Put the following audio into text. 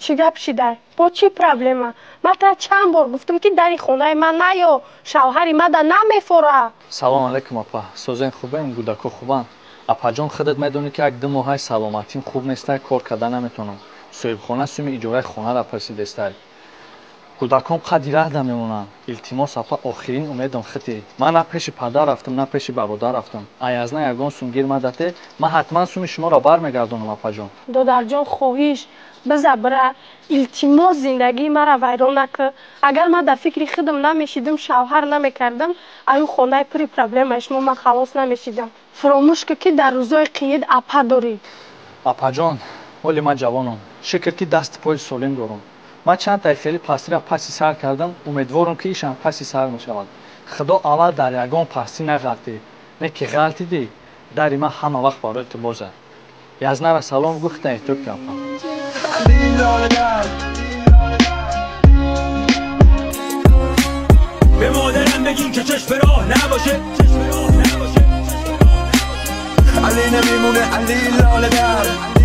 Чӣ гап шидай? Бо чӣ проблема? Ман тра чанд бор гуфтам, ки дари хонаи ман наё, шавҳари мада намефора. Салом алейкум, апа. Созен хубен, гудако хубанд. Апаҷон, худат медонӣ, ки як 2 моҳаи саломатим хуб нестай, кор карда наметавонам. Соҳибхона суми иҷораи хонаро пурсидестай. Кӯдакон қадди раҳда мемонанд. Илтимос, апа, охирин умедам худӣ. Ман на пеши падар рафтам, на пеши бародар рафтам. Аязна ягон сум гир мадате, ман ҳатман суми шуморо бармегардонам, апаҷон. Додарҷон, хоҳиш, биза бира, илтимос, зиндагии маро вайрон накун. Агар ман дар фикри худам намешидам, шавҳар намекардам, аю хонаи пури проблемаи шумо ман халос намешидам. Фуромӯш кун, ки дар рӯзои қиид апа дорӣ. Апаҷон, ҳоли ман ҷавонам. Шукр, ки дасту пои солим дорам. Ман чанд таи хеле пастиро паси сар кардам, умедворам, ки ишам паси сар мешавад. Худо аввал дар ягон пастӣ нағалтӣ, не ки ғалтидӣ, дари ман ҳама вақт барои ту бозад. Язнара салом гуфта эҳтиёт кун, апа. به مادرم بگین که چشم به راه نباشه. علی نمیمونه، علی لاله در.